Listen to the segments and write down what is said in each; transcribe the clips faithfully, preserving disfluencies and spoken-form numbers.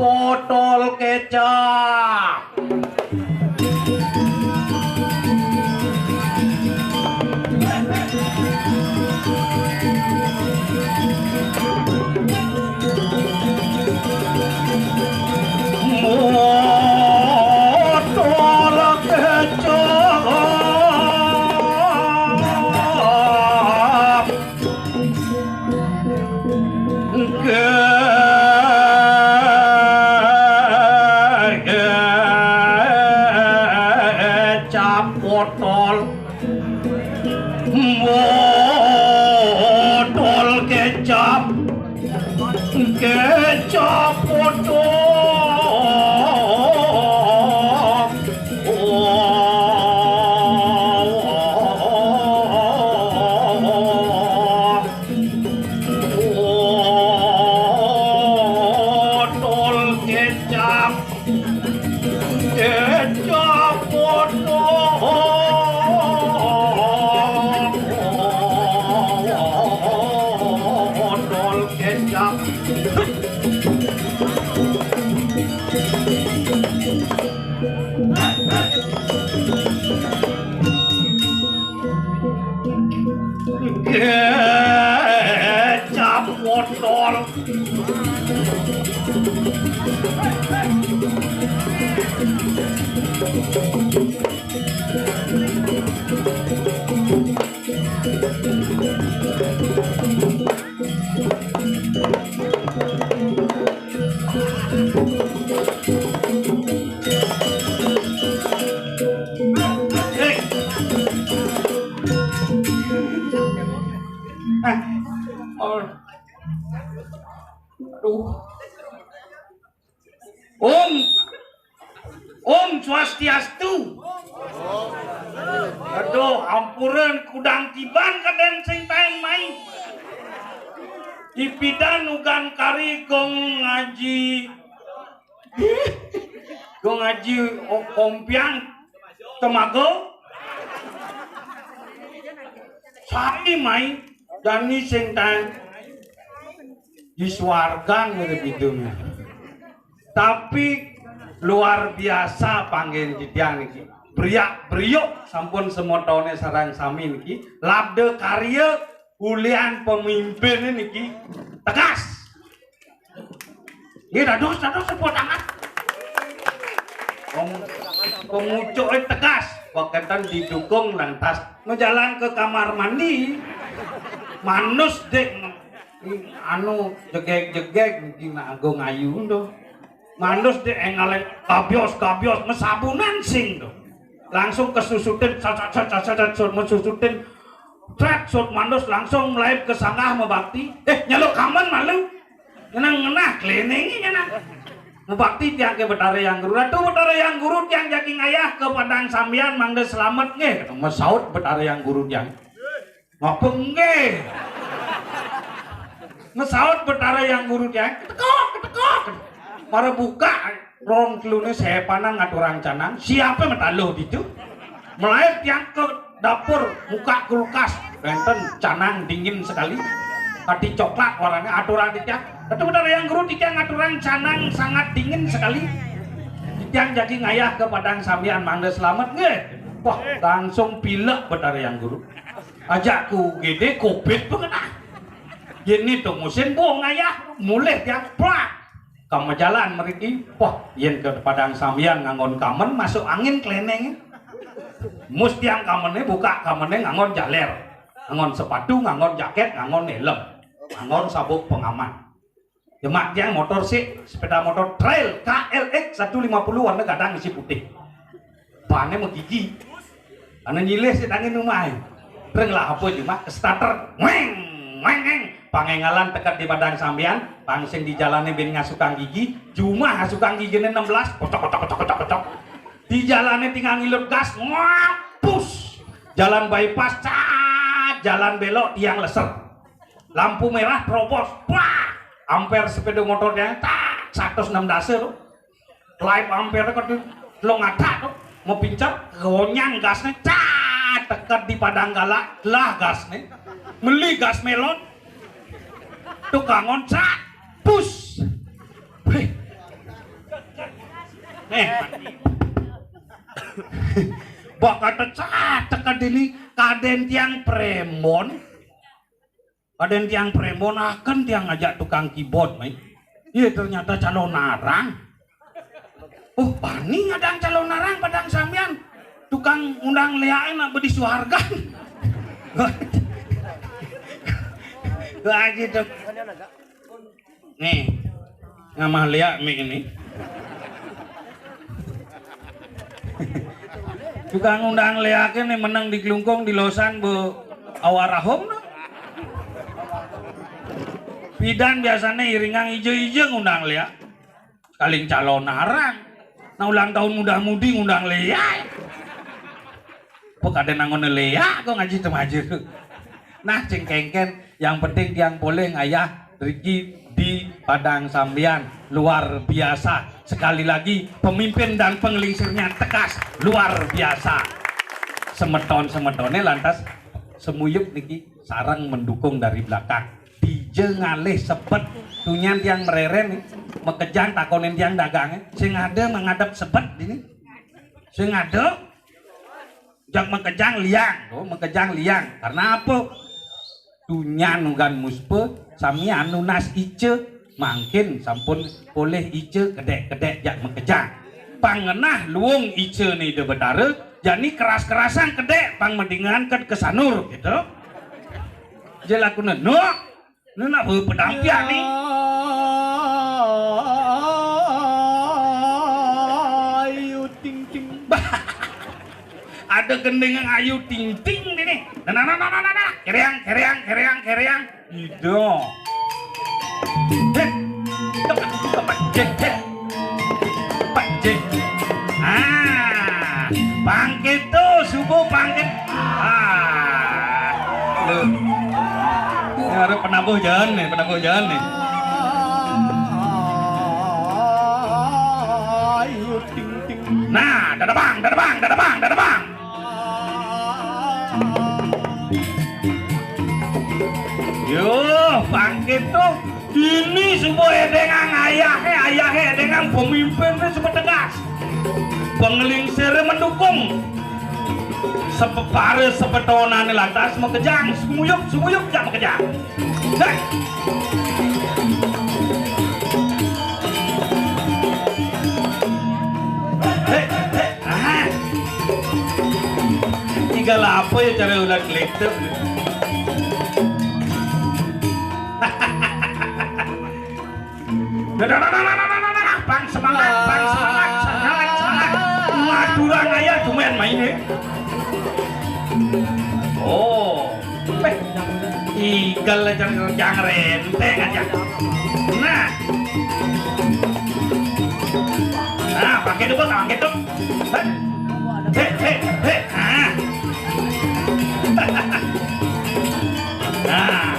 Botol kecap. Botol kecap. Kecap botol. Botol kecap. Kecap botol. Botol kecap, kecap botol, botol kecap. Kecap botol. Eh, oh. Aduh. Om. Om Swastiastu. Aduh, ampuren, kudang tiban kadén sing taén mai. Ipidan ugan kari gong ngaji. Gong ngaji o-, ompiang temago. Sai mai dani sing taén. Di suargan gitu, gitu. Tapi luar biasa panggih titiang niki. Briak-briuk sampun semetoné sareng sami niki. Labda karya ulian pemimpin niki tegas. Nggih, dados, dados, tepuk tangan. Pem-, pemucuké tegas, wakénten didukung lantas majalan ke kamar mandi. Manus dék anu jegég-jegég niki nak nganggo ngayu to. Manus dék éngalé gabios-gabios mesabunan sing to. Langsung kesusutin, sat, sat, sat, sat, sat, sut, mesusutin. Tret, sut manus langsung melaib ke sanggah mebakti. Eh, nyeluk kamen malu. Ngenah-ngenah, keliningi ngenah. Mebakti tiang ke Betara Hyang Guru. Ratu Betara Hyang Guru, tiang jagi ngayah ke Padang Sambian, mangda selamet nggih. Mesaut Betara Hyang Guru tiang. Ngapa nggih? Mesaut Betara Hyang Guru tiang. Ketekok, ketekok. Mara buka, rong teluné sepanan ngaturang canang. Siapa mataluh ditu? Melaib tiang ke dapur, buka kulkas. Wénten canang dingin sekali. Kadi coklat warnanya, aturang titiang. Ratu Betara Hyang Guru, titiang ngaturang canang sangat dingin sekali. Titiang jagi ngayah ke Padang Sambian, mangda selamet nggih. Wah, langsung pilek Betara Hyang Guru. Ajak ku gedé covid pengenah. Yén itu musim boh ngayah, mulih tiang plak. Kama jalan mriki, wah, yén ke Padang Sambian nganggon kamen, masuk angin klénéng. Mus tiang kamené, buka kamené nganggon jalér. Nganggon sepatu, nganggon jakét, nganggon hélm. Nganggon sabuk pengaman. Ya mak tiang motor sik, sepeda motor trail K L X satu lima puluh warna gadang isi putih. Bané megigi. Ana nyilih sik tangi numahe. Reng lah apa jumah ke starter. Weng, weng, weng. Pangénggalan teked di padang sambian, pang sing di jalané bin ngasukang gigi, jumah ngasukang giginé enam belas, kocok, kocok, kocok, kocok, kocok. Di jalané tinggal ngilut gas, ngapus. Jalan bypass, cat, jalan belok, tiang leser. Lampu merah, terobos, wah, amper sepeda motor tiang, cat, seratus enam dasa tuh. Live ampere kok di lo ngatak tuh, mau pincar, gonyang gasnya, cat, teked di padang galak, lah gasnya, meli gas melon, tukangon, cat, pus. Wih. Eh, bak kata cat, teked ini kaden tiang premon. Kadén tiang prémon, akan tiang ngajak tukang keyboard, mai. Iya, ternyata calon arang. Oh, bani ngadang calon arang padang sambian. Tukang undang léaké nak bedi suhargan. Wah, gitu. Nih, ngamah léak mik ini. Tukang undang léaké nih meneng di Klungkung, di Losan, bu awarahum, no. Pidan biasané iringang ija-ija ngundang léak. Kaling calon arang. Nah, ulang tahun muda-mudi ngundang léak. Apa kadén anggoné léak kok ngaji temaje. Nah, cing kéngkén, yang penting tiang polih ngayah riki di padang sambian. Luar biasa. Sekali lagi, pemimpin dan penglingsirnya tegas, luar biasa. Semeton-semetoné lantas semuyup niki sareng mendukung dari belakang. Dija ngalih sebet, tunyan tiang mereren nih, makejang takonin tiang dagangé, sing ada menghadap sebet ini. Sing ada jak makejang liang, tuh, makejang liang. Karena apa? Tunyan ugan muspa, samian nunas ica, mangkin sampun polih ica kedék-kedék jak makejang. Pang ngenah luung icané Ida Betara, jani keras-kerasan kedék, pang mendingan ked kesanur, gitu. Jelakuné, "Nuk, nu nak bepedampiak nih." Ayu ting ting. Ada gending yang ayu ting ting ini. Nah, nah, nah, nah, nah, nah, nah. Kereang, kereang, kereang, kereang. Ido. Hit. Tempat, tempat, hit, hit. Tempat, hit. Ah, bangkit tuh, subuh bangkit. Ah, lu. Ini ada penabuh jalan nih, penabuh jalan nih. Ayu ting ting. Nah, dadabang, dadabang, dadabang, dadabang. Yo, bangkit tuh. Ini subuh édéngang ayahé, ayahé édéngang pemimpin tuh subuh tegas. Penglingsiré mendukung. Sepepara sepetonané lantas makejang, sumuyup, sumuyup, jak makejang. Hei. Hei, hei, ah. Tiga lapo ya cara ulat kelituk. Dah, dah, dah, dah, dah, dah, dah, dah, dah. Pang semangat, pang semangat, semangat, semangat. Madura ngayah cuma main, eh. Oh. Beh, igal aja, jangan renteng aja. Nah. Nah, pakai dulu, pakai dulu. Hei, hei, hei, hei. Ah. Nah.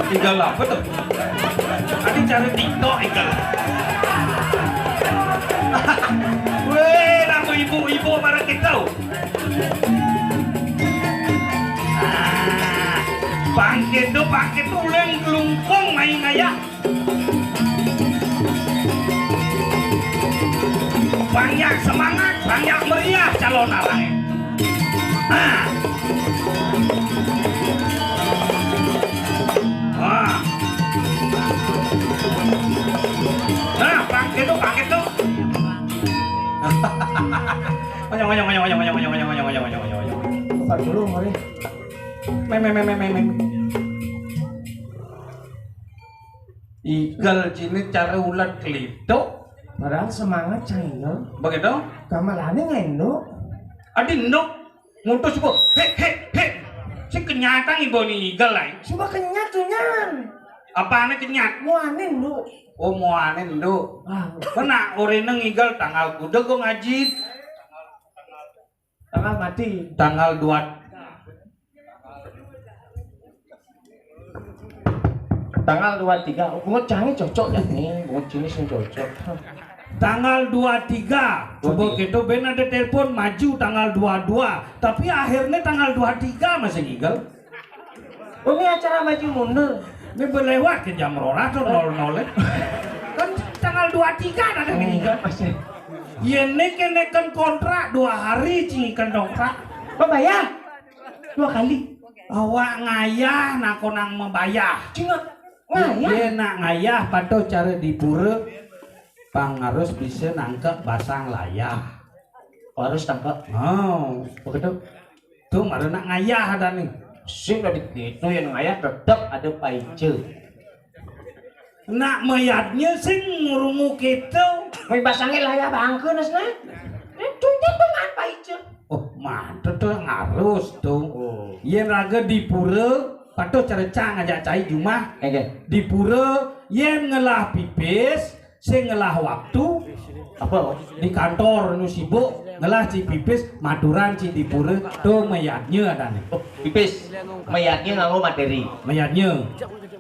Tinggal apa tuh? Tadi cari TikTok tinggal. Weh, lagu ibu-ibu marah kita. Ah, bangkit tuh, bangkit tuh, uleng kelungkung main aja. Banyak semangat, banyak meriah calon arang. Nah. Nah. Nah, bangkit tuh, bangkit tuh. Onyong, onyong, onyong, onyong. Sabar dulu, mari. Mem, mem, mem, mem, mem. Igel cini cara ulat kelituk. Padahal semangat cangil. Begitu? Gamelane ngenduk. Adi enduk. Mutus kok. Hek, hek, hek. Si kenyatang ibu ni igel lain. Coba kenyat tuh nyan. Apane kenyat? Muanin lu. Oh, muanin lu. Ah. Kena orine ngigel tanggal kuda kok ngaji. Tanggal mati. Tanggal dua. Tanggal dua tiga. Oh, bungut canggih cocok ya nih. Bungut jenis yang cocok. Tanggal dua tiga. Coba kita ben ada telepon maju tanggal dua dua. Tapi akhirnya tanggal dua tiga masih ngigel. Oh, ini acara maju mundur. Ini berlewat ke jam rolas tuh nol nol. Kan tanggal dua tiga ada nih. Enggak, masih. Yen ne kene kan kontrak dua hari cing kan kontrak. Bayar dua kali. Awak ngayah nak konang membayar. Cingat. Ngayah. Ye nak ngayah patuh cara di pura pang harus bisa nangkep basang layah. Oh, harus tangkep. Oh, begitu. Tuh mara nak ngayah ada nih. Sing tadi gitu yang ngayah tetap ada paice. Nak mayatnya sing ngurungu kita. Mai basangnya layah bangke nasna. Itu kan paice. Oh, mantep tuh harus tuh. Oh. Yen raga di pura patuh cerecang aja cai jumah. Oke. Di pura yen ngelah pipis sing ngelah waktu apa di kantor nu sibuk ngelah ci pipis maturan ci di pura tuh mayatnya ada nih. Oh, pipis. Mayatnya nganggo materi. Mayatnya.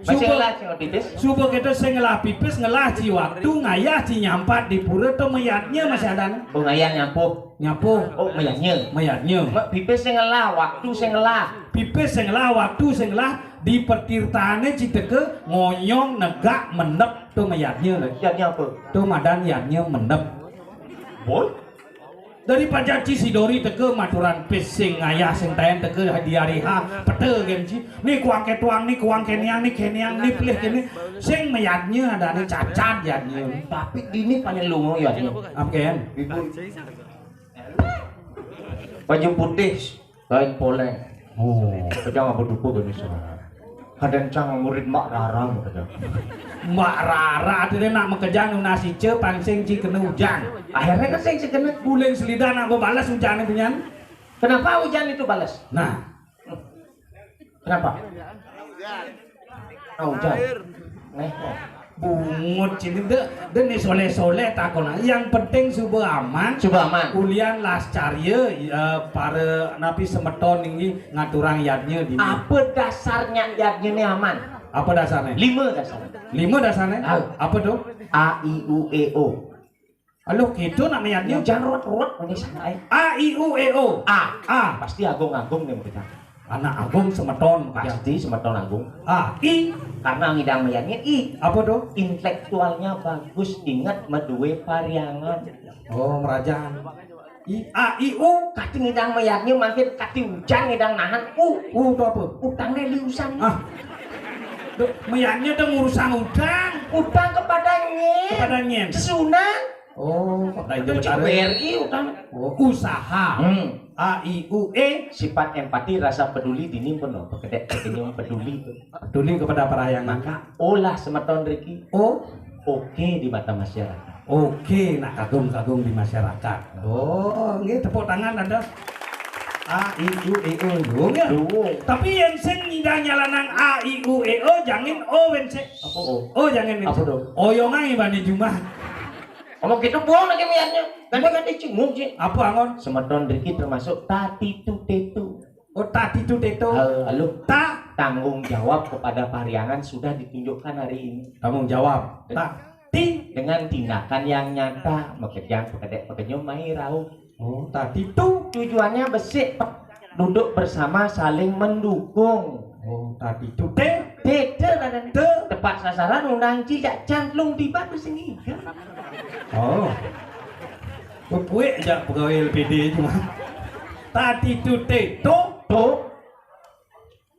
Masih ngelah sing pipis? Subuh kita sing ngelah pipis ngelah ci waktu ngayah ci nyampat di pura tuh mayatnya masih ada nih. Oh, ngayah nyampuh. Nyapuh. Oh, mayatnya. Mayatnya. Mak pipis sing ngelah, waktu sing ngelah. Pipis sing ngelah, waktu sing ngelah di petirtane citeke ngonyong negak mendep tuh mayatnya lagi. Mayatnya apa? Tuh madan yatnya mendep. Boy. Dari pajaci si Dori teke maturan pis sing ngayah sing taen teke di hari ha pete gen ci. Ni kuang ketuang ni kuang keniang ni keniang ni pilih kene sing mayatnya ada ni cacat yatnya. Tapi dini paling lungo yatnya. Apa ken? Ibu. Baju putih, kain poleng. Oh, kejang apa dupa gini sana. Kadang cang murid Mak Rara mau kejang. Mak Rara artinya nak makejang nasi ce pangsing ci kena hujan. Akhirnya kan sing ci kena guling selida nak gua balas hujan itu nyan. Kenapa hujan itu balas? Nah. Kenapa? Ah, hujan. Neh, oh. Bungut sini deh, deh nih soleh-soleh takon. Yang penting subuh aman. Subuh aman. Ulian las carye eh, para napi semeton ini ngaturang yadnya di. Apa dasarnya yadnya ini aman? Apa dasarnya? Lima dasarnya. Lima dasarnya? Tahu. Apa tuh? A I U E O. Halo, gitu nak mayatnya. Jangan ruwet-ruwet ini santai. A I U E O. A. A. Pasti agung-agung nih mereka. Anak agung semeton pasti semeton agung. A. I. Karena ngidang mayatnya I. Apa tuh? Intelektualnya bagus, ingat medue pariangan. Oh, merajaan. I. A I U. Kati ngidang mayatnya makin kati hujan ngidang nahan U. U itu apa? Utangnya liusan. Ah. Duh, mayatnya tuh ngurusang utang. Utang kepada nyen. Kepada nyen. Sesunan. Oh, kok lain dari B R I utang. Oh, usaha. Hmm. A I U E. Sifat empati, rasa peduli dini pun loh. Pekedek pekenyum peduli tuh. Peduli kepada para yang maka. Olah semeton Riki. Oh. Oke di mata masyarakat. Oke, nak kagum-kagum di masyarakat. Oh, nggih tepuk tangan ada. A I U E O dong ya. Duo. Tapi yang sing nyidang nyalanang A I U E O jangan O wen sik. Apa O? Oh, jangan. Apa dong? Oyong ae bani jumah. Ngomong gitu buang lagi niatnya. Ganti-ganti cenguk sih. Apa angon? Semeton Riki termasuk tati tu tetu. Oh, tati tu tetu. Halo, halo. Ta. Tanggung jawab kepada pariangan sudah ditunjukkan hari ini. Tanggung jawab. Ta. Ti. Dengan tindakan yang nyata, mekejang pekedek pekenyum mai rauh. Oh, tati tu. Tujuannya besik, Pak. Duduk bersama saling mendukung. Oh, tati tu te. Te, te, te, te. Tepat sasaran undang ci jak cantlung tiba tu sendiri. Oh. Kukuik jak pegawai L P D cuma. Tati tu te to. To.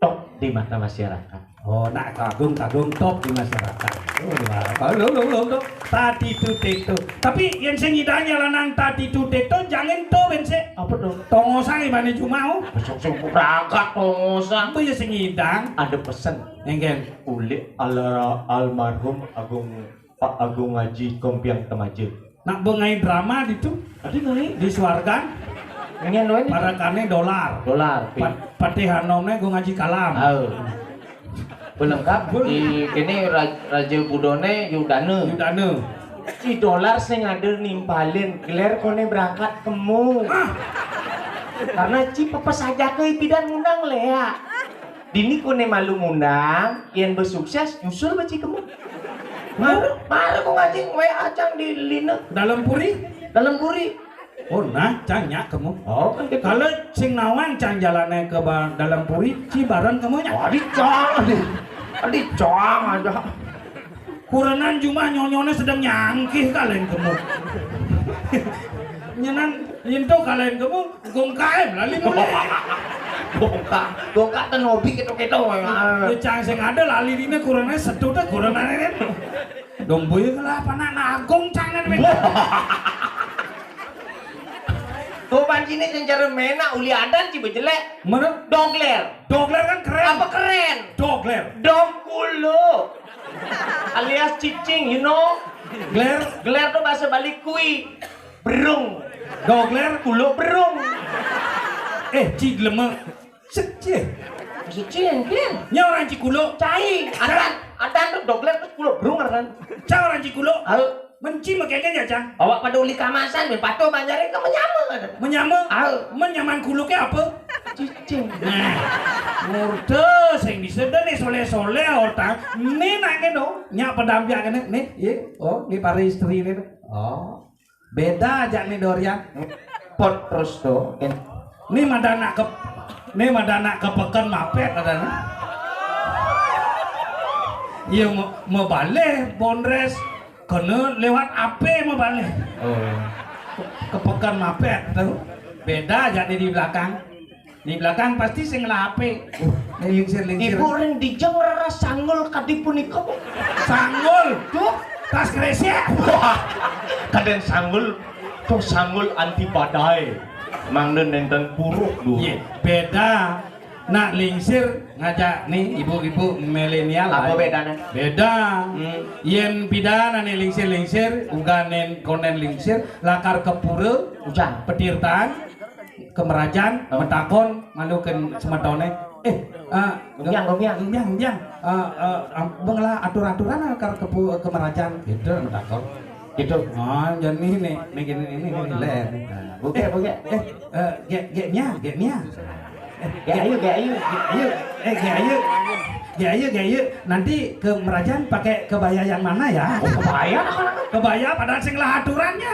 Tok di mata masyarakat. Oh, nak kagum-kagum top di masyarakat. Oh, wah, lo, lo, lo, lo. Tadi tu teto. Tapi yang sing nyidang lanang tadi tu teto, jangan to ben sik. Apa to? Tongosang ibane cuma, oh. Besok sing berangkat tongosang. Apa ya sing nyidang? Ada pesen. Engken. Ulik ala almarhum Agung, Pak Agung Haji Kompiang Temaje. Nak bengai drama ditu. Adi ngai? Di Suargan. Ngen lo ini. Parakane dolar. Dolar. Pat-, Patih Anomne go ngaji kalam. Oh. Pelengkap di kene Raj-, Raja Budone Yudane. Yudane. Si dolar sing ada nimpalin, geler kone berangkat kemu. Ah. Karena ci pepes aja ke bidan ngundang lea. Dini kone malu ngundang, yen besukses, nyusul beci kemu. Mare, mare ko ngajing we acang di lina. Dalam puri? Dalam puri. Oh, nah, cang nyak kemu. Oh, kan gitu. Kalau sing nawang cang jalane ke ba-, dalam puri, ci bareng kemu nyak. Adi cang, adi. Adi cang aja. Kurenan cuma nyonyone sedang nyangkih kalen kemu. Nyenan, yento kalen kemu, gongkae lali mulai. Gongka, gongka ten hobi keto-keto. Cang sing ada lali dine kurenan setu te kurenan ini. Dong boy lah apa nak nagung cangan. Tuh pancine sing cara menak uli adan ci bejelek. Mana? Dogler. Dogler kan keren. Apa keren? Dogler. Dog kulo. Alias cicing, you know? Gler. Gler tuh bahasa Bali kui. Berung. Dogler. Kulo berung. Eh, ci glemek. Sik, ci. Maksud ci yang keren. Nya orang Cikulo. Cai. Adan, adan tuh dogler tuh kulo berung kan. Ca orang Cikulo. Halo. Menci makanya aja, Cang. Awak pada uli kamasan, ben pato banjarin ke menyama. Menyama? Au. Menyaman kuluknya apa? Cicing. Nah, murda sing bisa dah nih soleh-soleh orang. Nih nake no, nyak pedampiak kene nih, ye. Oh, nih para istri nih. Oh. Beda aja nih Dorian. Pot terus tuh. Nih mada nak ke, nih mada nak ke peken mapet ada nih. Iya mau, mau balik bondres. Kena lewat ape mau balik. Oh. Ke pekan mapet tuh. Beda aja nih di belakang. Di belakang pasti sing ngelah ape. Uh, ini lingsir-lingsir. Ibu ring dijeng rara sanggul kadi punika, Bu. Sanggul? Tuh, tas kresek. Wah, kadang sanggul, tuh sanggul anti badai. Mangda nenten puruk dulu. Iya, beda. Nak lingsir ngajak nih ibu-ibu milenial. Apa bedanya? Beda. Hmm. Yen pidana nih lingsir-lingsir, uganen konen lingsir, lakar ke pura, ujan, petirtan, kemerajan, oh, metakon, malukin semetone. Eh, ah, gombiang, gombiang. Gombiang, gombiang. Ah, ah, ah, benglah atur-aturan lakar ke pu-, kemerajan. Gitu, metakon. Gitu. Oh, jadi nih, nih, nih, gini, ini, ini, len. Nah, buke, eh, buke. Eh, eh, gek, gek Mia, gek Mia. Eh, gek Ayu, gek Ayu. Gek Ayu. Eh, gek Ayu. Gek Ayu, gek Ayu. Nanti ke Merajan pakai kebaya yang mana ya? Oh, kebaya? Kebaya padahal sing lah aturannya.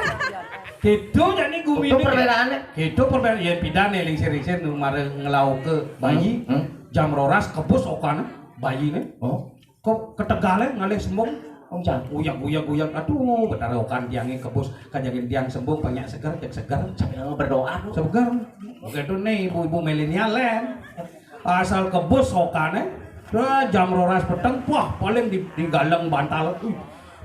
Gitu jadi gumi. Itu perbedaannya. Gitu perbedaan. Ya, pindah nih, lingsir-lingsir, nu mare ngelau ke bayi. Hmm, hmm. Jam roras, kebus okan bayi nih. Oh. Kok ketegalnya ngalih sembung? Wong jan. Uyak, uyak, uyak. Aduh, betara okan tiangnya kebus, kajangin tiang sembung, banyak seger, cek seger. Sambil berdoa tuh. Seger. Begitu nih, ibu-ibu milenial, len. Asal kebus okannya, dah jam roras peteng, wah, paling di, di galeng bantal. Wih,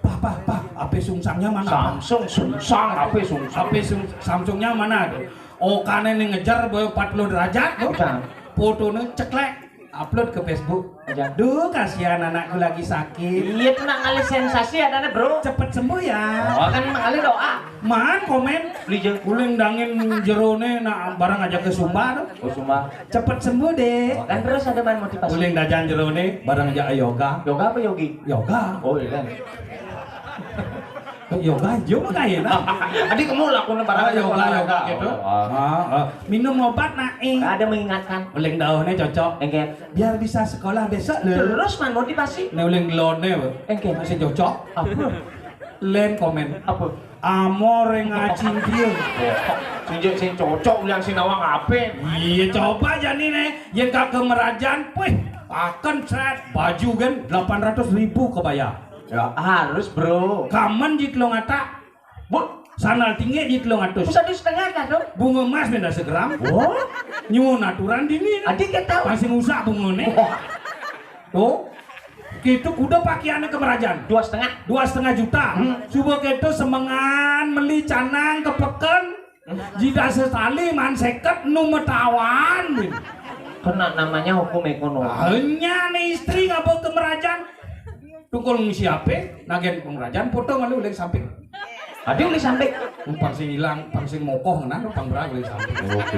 pah, pah, pah, ape sungsangnya mana? Samsung, sungsang, ape sungsang? Ape sung-, Samsungnya mana tuh? Okannya nih ngejar, boy, empat puluh derajat tuh. Udah. Fotonya ceklek. Upload ke Facebook. Aja. Duh, kasihan anakku lagi sakit. Iya, tuh nak ngalih sensasi adanya, Bro. Cepet sembuh ya. Oh, kan mengalih doa. Man komen. Beli je. Uling dangin jerone nak barang aja ke Sumba tuh. Oh, Sumba. Cepet sembuh, Dek. Oh, kan terus ada man motivasi. Uling dajan jerone barang aja yoga. Yoga apa yogi? Yoga. Oh, iya kan. Yoga, yo mah kayak nah. Adi kamu lakukan barang aja yoga, yoga gitu. Oh. Ah, ah. Minum obat nak, eh. Ada mengingatkan. Uling daunnya cocok. Engke. Biar bisa sekolah besok, lho. Terus man motivasi. Nek uling lone, engke. Masih cocok. Apa? Len komen. Apa? Amor yang ngacing dia. Sing, sing cocok ulian sing nawang ape? Iya, coba jani nih. Yen kagak merajan, wih, akan set baju kan delapan ratus ribu kebaya. Ya, harus, Bro. Kamen di telung ata. Bu, sandal tinggi di telung atus. Pusat di setengah ata, Bro. Bunga emas benda segram. Oh. Nyuwun aturan dini. Adik kita tahu. Masih ngusak bungane. Wah. Tuh. Kéto kuda pakiané kemerajan. Dua setengah. Dua setengah juta. Hmm. Coba kéto semengan meli canang ke peken. Jida setali man seket nu metawan. Kena namanya hukum ekonomi. Hanya nih istri ngapa kemerajan. Tungkul ngisi apa? Nagen kemerajan foto malu uling samping. Ada yang disamping. Pang sing hilang, pang sing mokoh ngenan, pang berang uling samping. Oke.